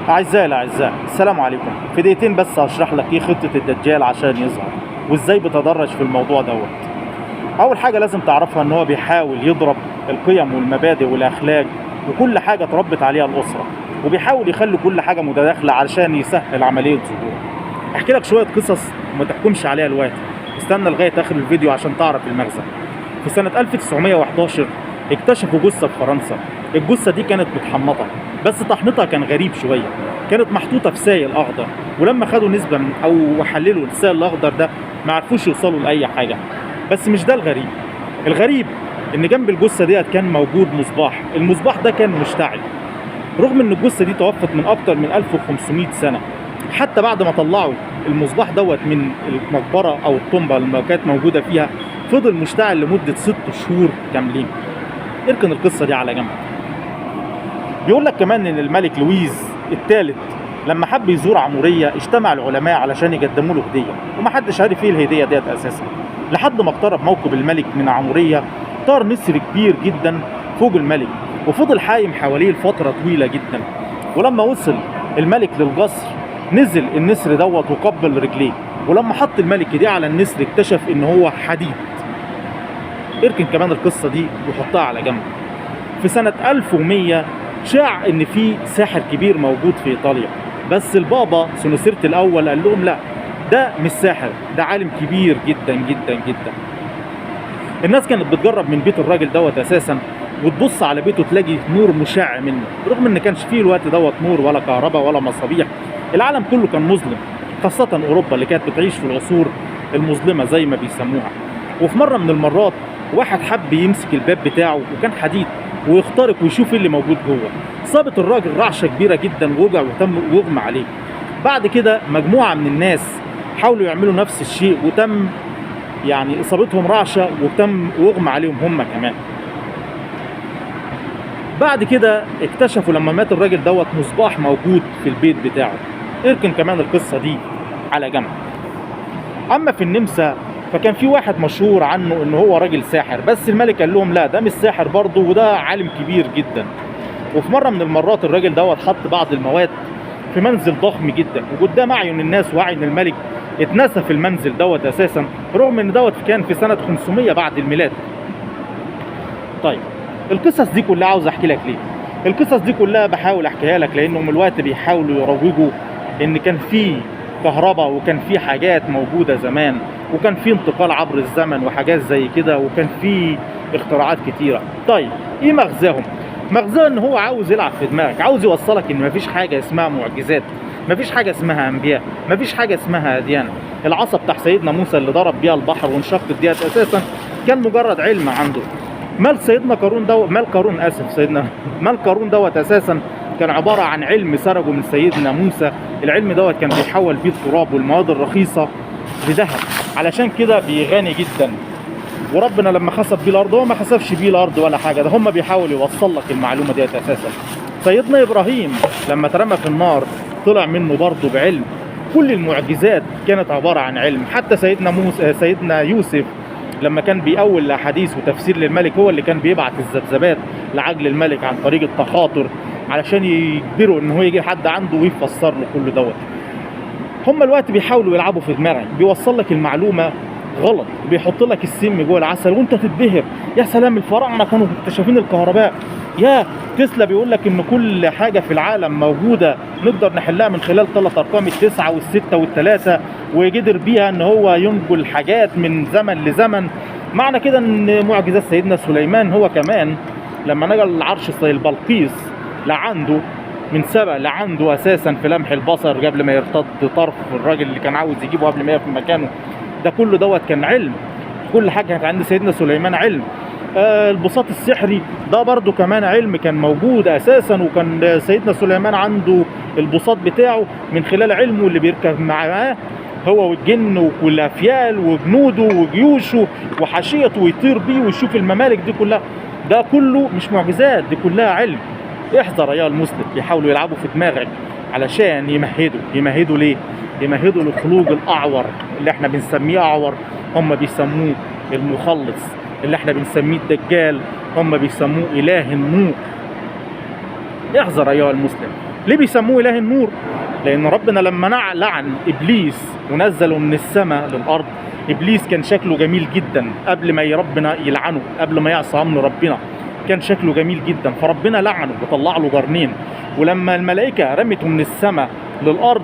أعزائي الأعزاء، السلام عليكم. في دقيقتين بس هشرح لك إيه خطة الدجال عشان يظهر وإزاي بتدرج في الموضوع دوت. أول حاجة لازم تعرفها إن هو بيحاول يضرب القيم والمبادئ والأخلاق وكل حاجة تربت عليها الأسرة، وبيحاول يخلي كل حاجة متداخلة علشان يسهل عملية ظهوره. أحكي لك شوية قصص وما تحكمش عليها الوقت، استنى لغاية آخر الفيديو عشان تعرف المغزى. في سنة 1911 اكتشفوا جثة في فرنسا. الجثة دي كانت متحنطة، بس تحنيطها كان غريب شوية. كانت محطوطة في سائل أخضر، ولما خدوا نسبة من أو حللوا السائل الأخضر ده ما عرفوش يوصلوا لأي حاجة. بس مش ده الغريب، الغريب إن جنب الجثة ديت كان موجود مصباح. المصباح ده كان مشتعل رغم إن الجثة دي توفت من أكتر من 1500 سنة. حتى بعد ما طلعوا المصباح دوت من المقبرة أو الطنبة اللي كانت موجودة فيها فضل مشتعل لمدة 6 شهور كاملين. اركن القصة دي على جنب. بيقول لك كمان ان الملك لويز الثالث لما حب يزور عمورية اجتمع العلماء علشان يقدموا له هدية، ومحدش عارف ايه الهدية ديت اساسا. لحد ما اقترب موكب الملك من عمورية طار نسر كبير جدا فوق الملك وفضل حايم حواليه لفترة طويلة جدا. ولما وصل الملك للقصر نزل النسر دوت وقبل رجليه، ولما حط الملك ايديه على النسر اكتشف ان هو حديد. اركن كمان القصة دي وحطها على جنب. في سنة 1100 شاع ان في ساحر كبير موجود في ايطاليا، بس البابا سنوسرت الاول قال لهم لا، ده مش ساحر، ده عالم كبير جدا جدا جدا. الناس كانت بتجرب من بيت الراجل دوت اساسا وتبص على بيته تلاقي نور مشع منه، رغم ان كانش فيه الوقت دوت نور ولا كهرباء ولا مصابيح. العالم كله كان مظلم، خاصة اوروبا اللي كانت بتعيش في العصور المظلمة زي ما بيسموها. وفي مرة من المرات واحد حب يمسك الباب بتاعه وكان حديد ويخترق ويشوف ايه اللي موجود جوه. صابت الراجل رعشة كبيرة جدا ووجع وتم واغمى عليه. بعد كده مجموعة من الناس حاولوا يعملوا نفس الشيء وتم يعني اصابتهم رعشة وتم واغمى عليهم هم كمان. بعد كده اكتشفوا لما مات الراجل دوت مصباح موجود في البيت بتاعه. اركن كمان القصة دي على جنب. اما في النمسا فكان في واحد مشهور عنه ان هو راجل ساحر، بس الملك قال لهم لا، ده مش ساحر برضه وده عالم كبير جدا. وفي مرة من المرات الراجل دوت حط بعض المواد في منزل ضخم جدا، وقدام اعين الناس واعين الملك اتنسى في المنزل دوت اساسا، رغم ان دوت كان في سنة 500 بعد الميلاد. طيب القصص دي كلها عاوز احكي لك ليه؟ القصص دي كلها بحاول احكيها لك لانهم الوقت بيحاولوا يروجوا ان كان في كهرباء وكان في حاجات موجودة زمان وكان في انتقال عبر الزمن وحاجات زي كده وكان في اختراعات كتيرة. طيب ايه مغزاهم؟ مغزاه ان هو عاوز يلعب في دماغك، عاوز يوصلك ان مفيش حاجة اسمها معجزات، مفيش حاجة اسمها انبياء، مفيش حاجة اسمها اديان. العصا بتاع سيدنا موسى اللي ضرب بيها البحر وانشقت ديت اساسا كان مجرد علم عنده. مال سيدنا قارون دوت، مال قارون اسف سيدنا مال قارون دوت اساسا كان عبارة عن علم سرقه من سيدنا موسى. العلم دوت كان بيحول بيه التراب والمواد الرخيصة لذهب، علشان كده بيغني جدا. وربنا لما خسف بيه الارض هو ما خسفش بيه الارض ولا حاجة، ده هم بيحاول يوصل لك المعلومة ديت اساسا. سيدنا ابراهيم لما اترمى في النار طلع منه برضه بعلم. كل المعجزات كانت عبارة عن علم. حتى سيدنا موسى، سيدنا يوسف لما كان بيأول الاحاديث وتفسير للملك هو اللي كان بيبعت الذبذبات لعجل الملك عن طريق التخاطر علشان يجبره ان هو يجي حد عنده ويفسر له كل دوت. هم الوقت بيحاولوا يلعبوا في دماغك، بيوصل لك المعلومة غلط، بيحط لك السم جوه العسل وانت تتبهر. يا سلام، الفراعنة كانوا مكتشفين الكهرباء. يا تسلا بيقول لك ان كل حاجة في العالم موجودة نقدر نحلها من خلال 3 ارقام، 9 وال6 وال3، وقدر بيها ان هو ينقل حاجات من زمن لزمن. معنى كده ان معجزات سيدنا سليمان هو كمان لما نقل العرش البلقيس لعنده من سبأ لعنده اساسا في لمح البصر قبل ما يرتد طرف الراجل اللي كان عاوز يجيبه قبل ما يقف في مكانه، ده كله دوت كان علم. كل حاجة كانت عند سيدنا سليمان علم. البساط السحري ده برضو كمان علم كان موجود اساسا، وكان سيدنا سليمان عنده البساط بتاعه من خلال علمه اللي بيركب معاه هو والجن والافيال وجنوده وجيوشه وحاشيته ويطير بيه ويشوف الممالك دي كلها. ده كله مش معجزات، دي كلها علم. احذر يا المسلم، بيحاولوا يلعبوا في دماغك علشان يمهدوا. يمهدوا ليه؟ يمهدوا لخروج الاعور اللي احنا بنسميه اعور، هم بيسموه المخلص، اللي احنا بنسميه الدجال هم بيسموه اله النور. احذر ايها المسلم. ليه بيسموه اله النور؟ لان ربنا لما لعن ابليس ونزله من السماء للارض، ابليس كان شكله جميل جدا قبل ما ربنا يلعنه، قبل ما يعصى امر ربنا كان شكله جميل جدا، فربنا لعنه وطلع له قرنين. ولما الملائكة رمته من السماء للارض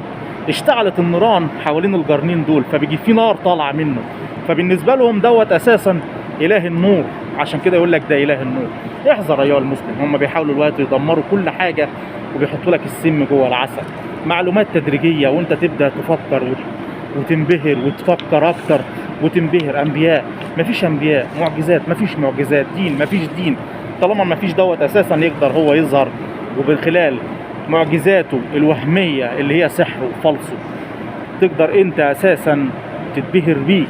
اشتعلت النيران حوالين القرنين دول، فبيجي في نار طالعه منه. فبالنسبه لهم دوت اساسا اله النور، عشان كده يقول لك ده اله النور. احذر ايها المسلم، هم بيحاولوا الوقت يدمروا كل حاجة وبيحطوا لك السم جوه العسل. معلومات تدريجيه وانت تبدا تفكر وتنبهر وتفكر اكتر وتنبهر. انبياء مفيش انبياء، معجزات مفيش معجزات، دين مفيش دين. طالما مفيش دوت اساسا يقدر هو يظهر، ومن خلال معجزاته الوهمية اللي هي سحر وفلسه تقدر انت اساسا تتبهر بيه،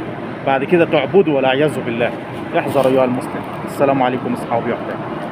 بعد كده تعبده والعياذ بالله. احذر ايها المسلم. السلام عليكم اصحابي وأحبابي.